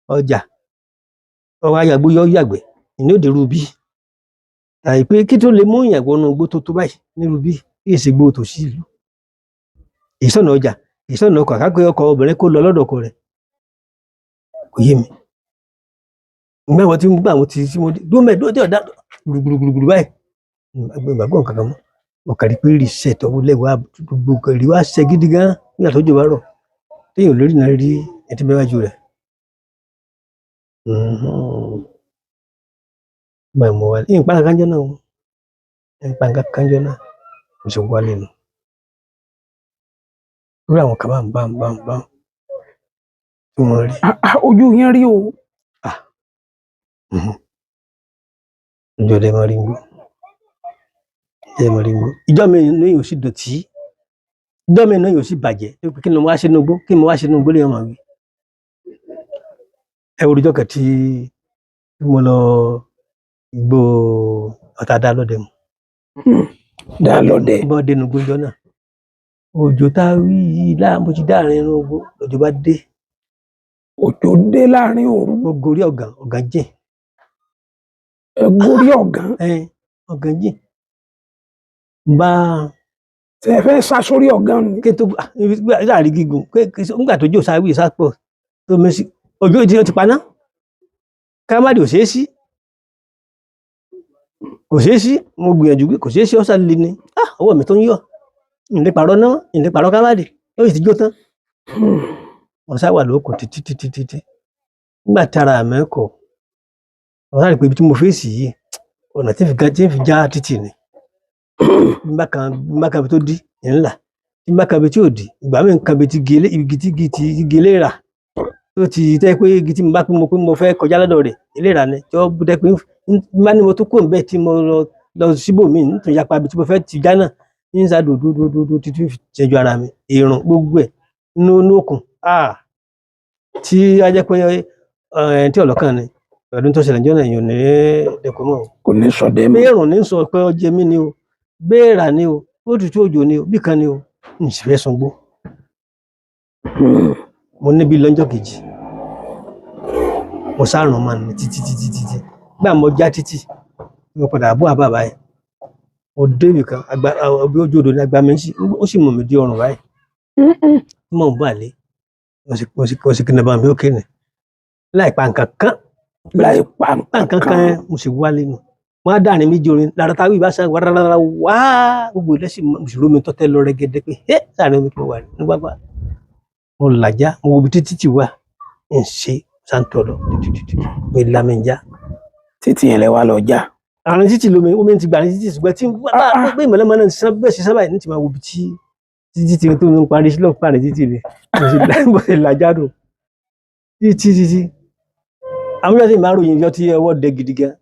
ọjà, ọwọ́ ayàgbó yọ yàgbẹ́ ìní òde rubí àìpé kí tó lè mú ìyàn wọnú igbó tó tó báyìí nírú bí kí èsì gbó tó sí ìlú, ìsọ̀nà ọjà, ìsọ̀nà ọkọ̀, àkápẹ́ ọkọ̀ obìnrin kó lọ lọ́dọ̀ ọkọ rẹ̀, kò yé mi. Nígbà wọn tí gbà wọn ti tí mo dúró mẹ́ dúró tí ọ̀dà gbùrùgbùrùgbùrù báyìí, ìgbàgbọ́ nǹkan kan mọ́, mo kàrí pé rí iṣẹ́ tọ́wọ́ lẹ́wọ̀ gbogbo nǹkan, ìrì wá ṣe gidi gan nígbà tó jò bá rọ̀ téèyàn lórí náà rí ẹtí mẹ́wájú rẹ̀. Báyìí mo wá ní ìpa kankan jọ náà o, ìpa kankan jọ náà, mo sì wálé nù. Lórí àwọn kan bá ń bá ń bá ń bá tí wọ́n rí. Ah, ah, ojú yín rí o. Ojú ọdẹ máa rí gbó, ọdẹ máa rí gbó. Ìjọ mi ní yóò sì dọ̀tí, ìjọ mi ní yóò sì bàjẹ́. Kí ni mo wá ṣe nínú igbó? Kí ni mo wá ṣe nínú igbó lèèyàn máa wí. Ẹ wo ìjọ kan tí mo lọ igbó ọ̀tá dá lọ́dẹ mu. Dá lọ́dẹ. Bọ́ dénú igbó ìjọ náà, òjò tá a wí yìí láà, mo ti dáàrin inú igbó, òjò bá dé. Òjò dé láàrin òru. Mo gorí ọ̀gàn, ọ̀gàn jìn. Ẹ gorí ọ̀gán. Ẹ ọ̀gàn jìn bá. Tẹ ẹ fẹ́ sá sórí ọ̀gán ni? Kí tó láàrin gígùn nígbà tó jò sáré sápọ̀ tó mẹ́sì, òjò tí ó ti paná kámádì ò ṣeé sí, kò ṣeé sí. Mo gbìyànjú pé kò ṣeé sí, ọ̀sán lè ní ọwọ́ mi tó ń yọ̀, ìlé pàrọ̀ náà, ìlé pàrọ̀ kámádì, ó sì ti jó tán. Wọ́n sá wà lóko títí títí títí. Nígbà tí ara mi kọ̀, wọ́n sáré pé ibi tí mo fèsì yìí, ọ̀nà tí fi já títì ni. Bí bá kan ibi tó dí ńlá, bí bá kan ibi tí ò dí, ìgbà mi ń kan ibi tí igi tí igi tí igi eléra tó ti tẹ́ pé igi tí mo bá pé mo fẹ́ kọjá lọ́dọ̀ rẹ̀, eléra ni tí ó tẹ́ pé n bá ní mo tó kúrò níbẹ̀ tí mo lọ lọ síbòmíì nítorí yapa ibi tí mo fẹ́ ti já náà ń sá dòdòdòdò títí fi ṣẹ́jú ara mi èrùn gbogbo ẹ̀ nínú òkun tí a jẹ́ pé ẹ̀ tí ọlọ́kàn ni pẹ̀lú tó ṣẹlẹ̀ jọ́nà èèyàn ní ẹ̀kọ́ mọ́. Kò ní sọdẹ mọ́. Bẹ́ẹ̀rùn ní sọ pé ó jẹ mí ni o, béèrà ni o, ó tutù òjò ni o, bí kan ni o, n sì fẹ́ sangbó. Mo níbi lọ́jọ́ kejì, mo sárùn máa ní títí títí títí gbà mo já títì, mo padà bọ́ àbá báyìí, mo débì kan àgbà ojú odò ní àgbà mi ó sì mú mi dé ọrùn báyìí. Mo ń bọ̀ àlé, mo sì kìnnìún bá mi ó kéènì láì pa nǹkan kan. Láì pa nǹkan kan, mo sì wálé nù. Wọn á dáàrin méjì orin lára táwí ìbá sàn wàràràrà wá gbogbo ilẹ̀ sì mo sì rómi tọ́tẹ́ lọ rẹ́gẹ́dẹ́ pé ẹ́ sáàrin omi tí mo wà ní pápá. Mo làjá, mo wo ibi títí tì wá ń ṣe sáńtọ̀ lọ títí mo là mí já. Títì yẹn lẹ wá lọ já? Àárín títì lomi, omi ti gbà ní títì, ṣùgbọ́n tí pé ìmọ̀lẹ́mọ̀ náà ṣiṣẹ́ bẹ́ẹ̀ ṣiṣẹ́ báyìí ní ti máa wo ibi tí títí tí tó ń parí sílọ̀ parí títì ni mo sì làjá dùn títí títí. Àwọn ìjọ tí màá ròyìn ìjọ tí ọwọ́ dẹ gidi gan,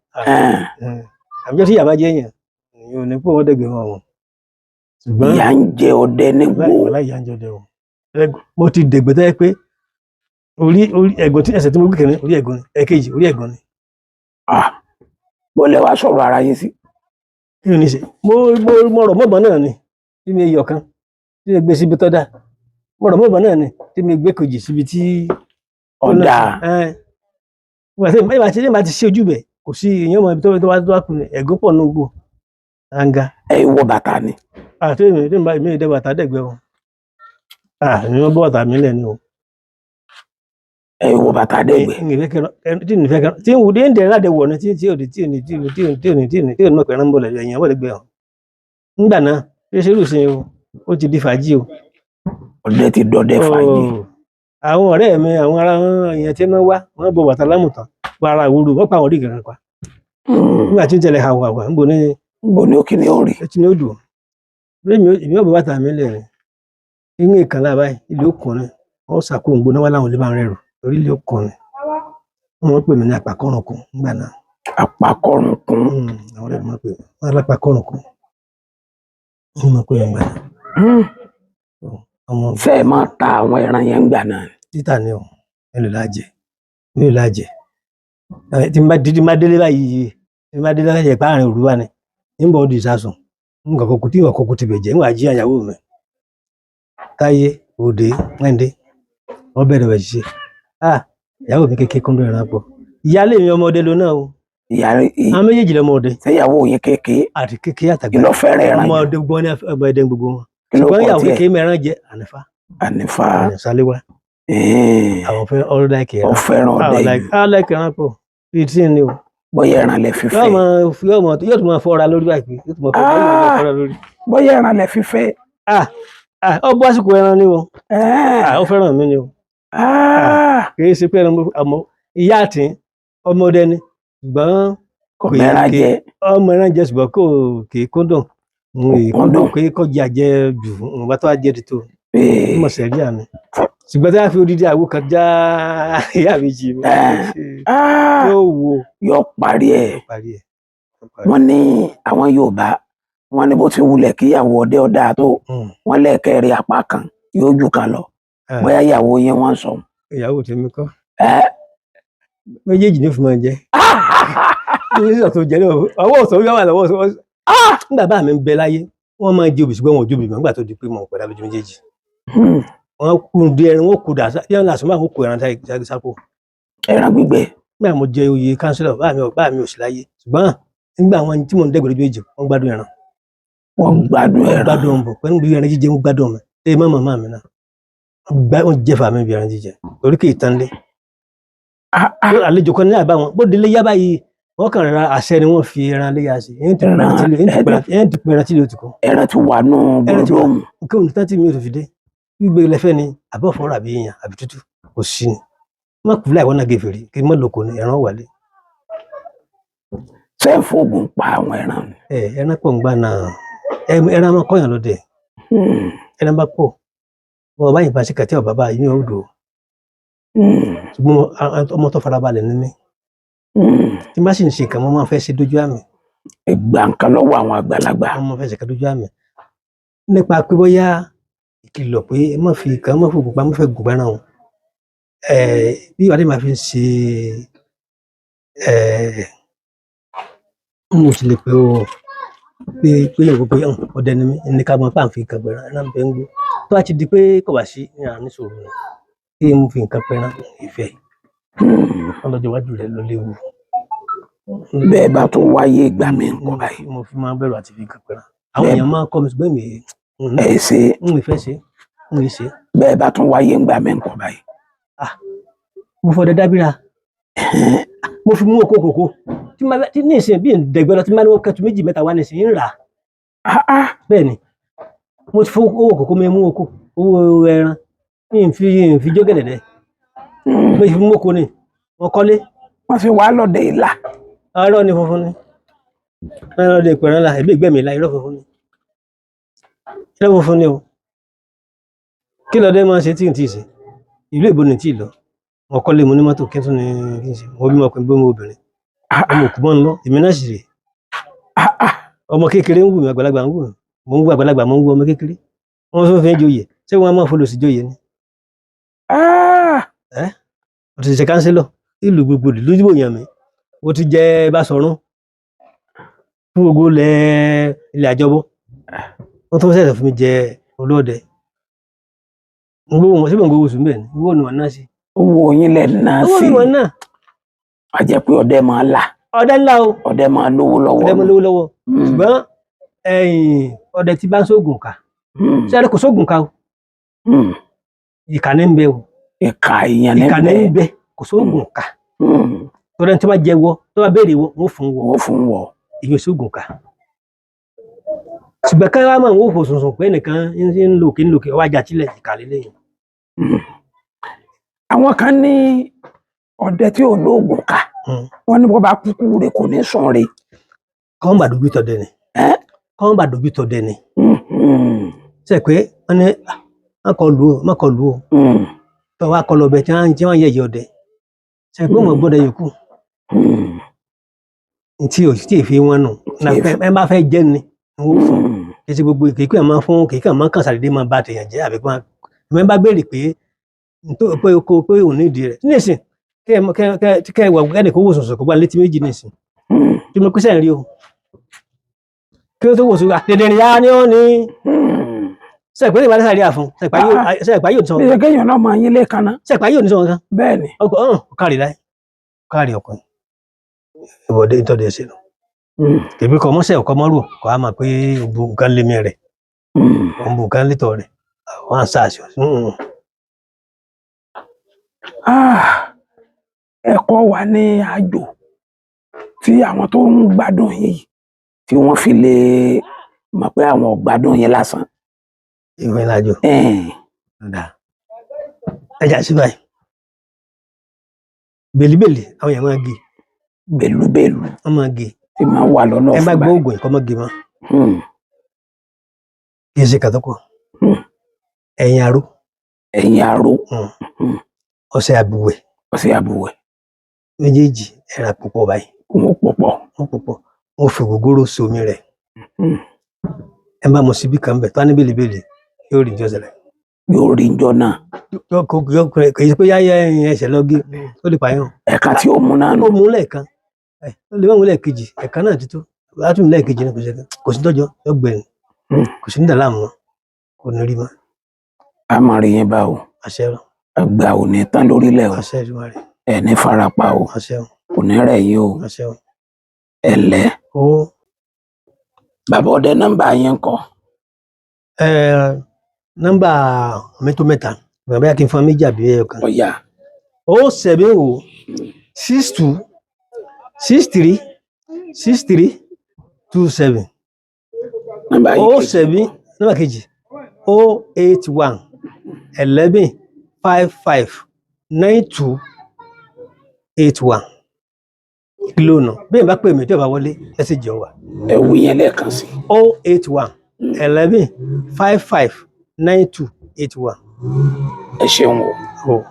àbíjọ tí ìyá bá jẹ́ èèyàn, èèyàn ò ní pé wọ́n dẹ̀gbẹ̀ wọn o. Ṣùgbọ́n ìyà ń jẹ ọdẹ nígbò. Wàláhì ìyà ń jẹ ọdẹ o. Mo ti dẹ̀gbẹ́ tó yẹ pé orí orí ẹ̀gún tí ẹsẹ̀ tí mo gbé kìíní orí ẹ̀gún ni, ẹ̀kejì orí ẹ̀gún ni. Bó lẹ wá sọ̀rọ̀ ara yín sí? Kí ni ṣe? Mo rọ̀ mọ́bọ̀n náà ni bí mi yọ̀ kan tí mo gbé síbi tó dáa. Mo rọ̀ mọ́ ìbọn náà ni tí mi gbé kejì síbi tí Ọ̀dà. Ìgbà tí ìgbà tí ṣe ojú bẹ̀ kò sí èèyàn mọ ibi tó wá kù ní ẹ̀gún pọ̀ nù gbò àǹgà. Ẹ wọ bàtà ni. Àti èmi tí mi bá èmi ìdẹ́ bàtà dẹ̀gbẹ́ o. Èmi wọ́n bọ́ bàtà mi lẹ̀ ni o. Ẹ wọ bàtà dẹ́gbẹ́. Tí ní fẹ́ kẹran tí ń wù dé ń dẹ̀ láde wọ̀ ni tí tí ò ní tí ò ní tí ò ní tí ò ní tí ò ní tí ò ní tí ò ní mọ̀ pé ẹran ń bọ̀ lẹ̀ ẹ̀yìn wọ̀ lẹ́gbẹ̀ẹ́ o. Nígbà náà bí ṣe rú sí o, ó ti di fàájì o. Ọdẹ ti dọdẹ fàájì. Oh, àwọn ọ̀rẹ́ mi, àwọn ará wọn, èèyàn tí wọ́n wá, wọ́n bọ bàtà lámùtàn, wọ́n ara ìwúrú, wọ́n pa àwọn orí kankan pa. Nígbà tí ń tẹ̀lé àwọ̀ àwọ̀ níbo ní Níbo ni ó kí ni ó rí? Etí ni ó dùn. Bí èmi ò bọ bàtà mi lẹ̀ rìn, inú ìkànnì àbáyé, ilé òkùnrin, wọ́n ṣàkóso gbóná wá láwọn olè bá ń rẹrù torí ilé òkùnrin. Wọ́n pè mí ní apàkọ́rùnkùn nígbà náà. Apàkọ́rùnkùn. Àwọn ọ̀rẹ́ mi máa ń pè mí, wọ́n alápàkọ́rùnkùn. Wọ́n máa ń pè mí nígbà náà. Ọmọ Ṣé ẹ máa ta àwọn ẹran yẹn ńgbà náà? Títà ni o, mélòó la jẹ? Mélòó la jẹ? Tí n bá dídí má délé báyìí, tí n bá délé láti ẹ̀pá àárín òru wá ni, ń bọ̀ di ìsasùn, nǹkan kọ̀ọ̀kan tí nǹkan kọ̀ọ̀kan ti bẹ̀ jẹ́, ń wá jí àyàwó mi. Táyé, Òde, Wẹ́ndé, wọ́n bẹ̀rẹ̀ bẹ̀ ṣiṣẹ́. Ìyàwó mi kékeré kúndùn ẹran pọ̀. Ìyáálé mi ọmọdé ló náà o. Ìyá Àwọn méjèèjì lọmọdé. Ṣé ìyàwó yín kékeré? Àti kékeré àtàgbà. Kí ló fẹ́ràn ẹran jù? Ọmọdé gbọ́ ní ọmọdé gbogbo wọn. Kí ló Ṣùgbọ́n kọ ìyàwó tiẹ̀? kékeré mẹ́ran jẹ Ànífá. Ànífá. Àníṣáléwá. Àwọn fẹ́ ọ̀rọ̀ láìkè Ó ẹran. fẹ́ràn ọdẹ yìí. Àwọn láìkè ẹran pọ̀. Bíi tí ni o. Bóyá ẹran lẹ fi fẹ́. Yóò tún máa fọ́ra lórí báyìí. Yóò tún máa fọ́ra lórí. Bóyá ẹran lẹ fi fẹ́. Ó bọ́ àsìkò ẹran ni o. Ó fẹ́ràn mi ni o. Kì í ṣe pé ẹran àmọ́ ìyá àti ọmọdé ni. Ṣùgbọ́n Kò mẹ́ran jẹ. Ọmọ ẹran jẹ ṣùgbọ́n kò kì í kúndùn. Kúndùn. Kì í kọjá jẹ jù, ìwọ̀nba tó wá jẹ ti tó. Mo ṣe rí àmì. Ṣùgbọ́n tí a fi odidi àwo kan já ìyá mi jì mí. Yóò wo. Yóò parí ẹ̀. Yóò parí ẹ̀. Wọ́n ní àwọn Yorùbá, wọ́n ní bó ti wulẹ̀ kí ìyàwó ọdẹ ọdá tó, wọ́n lẹ́ẹ̀kẹ́rẹ́ apá kan yóò jù kan lọ. Bóyá ìyàwó yín wọ́n sọ. Ìyàwó tèmi kọ́. Méjèèjì ní fún máa jẹ. Ní sọ tó jẹ lọ́wọ́, ọwọ́ ọ̀sán yóò wà lọ́wọ́ ọ̀sán. Nígbà bá mi ń bẹ láyé, wọ́n máa ń jẹ obì ṣùgbọ́n wọn ò jóbi mọ́ nígbà tó di pé mo ń pẹ̀lú lójú méjèèjì. Wọ́n kú di ẹran, wọ́n kú dà, bí wọ́n làṣọ máa ń kó ẹran sápò. Ẹran gbígbẹ. Nígbà mo jẹ oyè kánsílọ̀, bá mi ò sí láyé. Ṣùgbọ́n nígbà wọn tí mò ń dẹ́gbẹ̀ẹ́ lójú méjèèjì, wọ́n gbádùn ẹran. Wọ́n gbádùn Wọ́n ẹran. gbádùn ọ̀bọ̀ pẹ̀lú bí ẹran jíjẹ, wọ́n gbádùn ọmọ. Ṣé má màmá mi náà? Wọ́n jẹ fàmí bí ẹran jíjẹ. Torí kì í tán lé. Àlejò kan ní àbá wọn, bó délé yá báyìí, wọ́n kàn ra àṣẹ ni wọ́n fi ẹran léyà sí. Ẹ̀yìn ti pẹ̀rẹ̀ tí lè ti kọ́. Ẹran ti wà nù Ẹran ti wà. gbọdọ̀mù. Nǹkan òní tán tí mi ò fi dé. Gbígbé lẹ́fẹ́ ni àbọ̀ fọ́ra àbí yíyan àbí tútù kò sí ni. Má kú láì wọ́n náà gèfèrè kí n má lóko ni ẹran wà lé. Ṣé ẹ fóògùn pa àwọn ẹran ni? Ẹran pọ̀ ń gbà náà. Ẹran máa kọ́yàn lọ́dẹ. Ẹran bá pọ̀. Wọ́n bá yìnbọn sí kẹ̀tẹ́ ọ̀bá báyìí ní odò. Ṣùgbọ́n ọmọ tó farabalẹ̀ ní mí. Tí n bá sì ń ṣe nǹkan, mo máa fẹ́ ṣe dójú àmì. Ìgbà nǹkan lọ́wọ́ àwọn àgbàlagbà. Mo máa fẹ́ ṣe nǹkan dójú àmì. Nípa pé bóyá ìkìlọ̀ pé ẹ má fi nǹkan, ẹ má fògùn pa, ẹ má fẹ́ gùn bẹ́ràn o. Bí ìwádìí máa fi ń ṣe, n ò sì lè pé o, pé, pé yóò pé, ọdẹ ni mí, ní ká mọ pé à ń fi nǹkan pẹran, ẹran bẹ́ ń gbó. Tó bá ti di pé kò wá sí ní àná ìṣòro ni, kí n fi nǹkan pẹran ìfẹ́. Wọ́n lọ́jọ́ iwájú rẹ̀ ló léwu. Bẹ́ẹ̀ bá tún wáyé ìgbà mi nǹkan báyìí. Mo fi máa ń bẹ̀rù àti fi nǹkan pẹran. Àwọn èèyàn máa ń kọ́ mi ṣùgbọ́n èmi Ẹ ṣe. n ò fẹ́ ṣe, n ò ṣe. Bẹ́ẹ̀ bá tún wáyé ìgbà mi nǹkan báyìí. Mo fọdẹ dábìrà. Mo fi mú oko kòkó. Tí máa tí ní ìsìn bí ìdẹ̀gbẹ́ lọ tí máa ní wọ́n kẹ́tù méjì mẹ́ta wá ní ìsìn ń rà. Bẹ́ẹ̀ ni. Mo ti fún owó kòkó mi mú oko, owó ẹran. Mi ń fi jó gẹ̀dẹ̀dẹ̀. Mo fi mú oko ni. Wọ́n kọ́lé. Wọ́n sì wá lọ́dẹ ìlà. Irọ́ ni funfun ni. Wọ́n lọ́dẹ ìpẹ̀rẹ̀ ńlá, ẹ̀mí ìgbẹ́ mi la, irọ́ funfun ni. Irọ́ funfun ni o. Kí lọ́dẹ máa ń ṣe tí n tí ì ṣe? Ìlú èbó ni tí ì lọ. Wọ́n kọ́lé mo ní mọ́tò kí n tún ní kí n ṣe. Mo bímọ ọkùnrin bí mo obìnrin. Ọmọ òkú mọ́ ń lọ, èmi náà sì rè. Ọmọ kékeré ń wù mí, àgbàlagbà ń wù mí. Mo ń wù àgbàlagbà, mo ń wù ọmọ kékeré. Wọ́n tún fi ń joyè. Ṣé wọ́n máa folòsì joyè ni? Mo ti ṣe kánsílọ̀ ìlú gbogbo ìlú ìdìbò yàn mí. Mo ti jẹ Báṣọ̀run fún gbogbo ilẹ̀ àjọbọ. Wọ́n tún ṣẹ̀ṣẹ̀ fún mi jẹ olóòdẹ. Ń gbowó wọn síbẹ̀, ń gbowó oṣù mbẹ̀ ni, owó ni wọn ná sí. Owó yín lẹ̀ ná Owó sí. ni wọn ná. A jẹ́ pé ọdẹ máa là. Ọdẹ ńlá o. Ọdẹ máa lówó lọ́wọ́. Ọdẹ máa lówó lọ́wọ́. Ṣùgbọ́n ẹ̀yìn ọdẹ tí bá ń sóògùn ká, ṣé kò sóògùn ká o? Ìkà ní ń bẹ o. Ìkà èèyàn ní Ìkà ní ń bẹ́ẹ̀. bẹ, kò sóògùn ká. Tọ́lá tí wọ́n bá jẹ wọ, tó bá béèrè wọ, wọ́n fún wọ. Owó fún wọ. Èyí ò sóògùn ká. Ṣùgbọ́n ká wá máa ń wò fò sùnsùn pé ẹnìkan ń lò kí ń lò kí ọwọ́ ajá sílẹ̀, ìkà lélẹ́yìn. Àwọn kan ní ọdẹ tí ò lóògùn ká, wọ́n ní bó bá kúkú rè kò ní sùn rè. Kọ́n bá dojú tọdẹ ni. Ẹ́? Kọ́n bá dojú tọdẹ ni. Ṣe pé wọ́n ní, "Ah, má kọ lù ó, má kọ lù ó." Tó wá kọ lọ bẹ tí wọ́n yẹ̀yẹ́ ọdẹ, ṣe pé wọ́n gbọ́dọ̀ yòókù. Tí ò tí ì fi wọn nù. Ẹ bá fẹ́ jẹ́ ni wọ́n fún. Kì í ṣe gbogbo kìí máa fún, kìí kàn máa kàn sàdédé máa bá tèèyàn jẹ́, àbí máa ẹ bá béèrè pé pé kó pé òun ní ìdí rẹ̀ nísìn, kẹ ẹ wà ẹnì kó wò sùnsùn kó gbá létí méjì nísìn. Tí mo pèsè rí o, kí ló tó wò sùn dèdè ìyá ni ó ní. Sẹ̀pẹ́ lè bá sáré àfún sẹ̀pẹ́ yóò sọ. Bí ṣe kéèyàn náà máa yín lẹ́ẹ̀kan náà. Sẹ̀pẹ́ yóò ní sọ nǹkan. Bẹ́ẹ̀ ni. Ọkọ̀ ọ̀hún kárí láì kárí ọkùnrin ìwọ́de ìtọ́jú ẹ̀sìn nù. Kèmí kọ́ mọ́sẹ̀ ọkọ mọ́rù kọ́ á máa pé òbú nǹkan lémi rẹ̀, òbú nǹkan létọ̀ rẹ̀, àwọn àṣà àṣọ. Ah, ẹ̀kọ́ wa ní àjò tí àwọn tó ń gbádùn yìí tí wọ́n fi lè mọ̀ pé àwọn ò gbádùn yín lásán. Ìwé ìlàjò. Ọ̀dà ẹja sí báyìí, bèlíbèlì àwọn èèyàn máa gé. Bèlúbèlú. Wọ́n máa gé. Tí máa wà lọ́nà Ẹ bá ọ̀fun gbọ́ báyìí. oògùn ẹ̀kọ́ máa gé mọ́. Kì í ṣe kàtọ́kọ̀. Ẹ̀yìn aró. Ẹ̀yìn aró. Ọṣẹ àbùwẹ̀. Ọṣẹ àbùwẹ̀. Méjèèjì ẹ̀rà púpọ̀ báyìí. Wọ́n pọ̀pọ̀. Wọ́n púpọ̀, wọ́n fi ògógóró somi rẹ̀. Ẹ bá mu síbí kan bẹ̀ tó á ní bèlíbèlì, yóò rí ìjọ ṣẹlẹ̀. Yóò rí njọ́ náà. Kì í ṣe pé yáyẹ ẹsẹ̀ lọ gé, ó lè pààyàn. Ẹ̀ka tí ó mú náà nù. Ó mú lẹ́ẹ̀kan, ó lè má mú lẹ́ẹ̀kejì, ẹ̀ka náà ti tó látún lẹ́ẹ̀kejì náà, kò sí kò sí tọ́jọ́ yóò gbẹ̀yìn. Kò sí ní dàlámù mọ́, kò ní rí mọ́. A máa rí yín bá o. Àṣẹ o. Àgbà ò ní tán lórílẹ̀ o. Àṣẹ Èdùmàrè. Ẹ̀ ní farapa o. Àṣẹ o. Kò ní rẹ̀ yín o. Àṣẹ o. Ẹ ǹlẹ́. Ó. Bàbá ọdẹ, nọ́mbà yín ńkọ́? Ẹ nọ́mbà mi tó mẹ́ta, bàbá yà kí n fún méjì àbí ẹyọ kan. Ọ̀yà. 070 62 63 63 27. Nọ́mbà yín O kejì. seven, nọ́mbà kejì, 081 11 55 92 81. Glo nù bí n bá pè mí, tí o bá wọlé, message ó wà. Ẹ wí yẹn lẹ́ẹ̀kan sí. 081 11 55 92 81. Ẹ ṣeun o. Oh.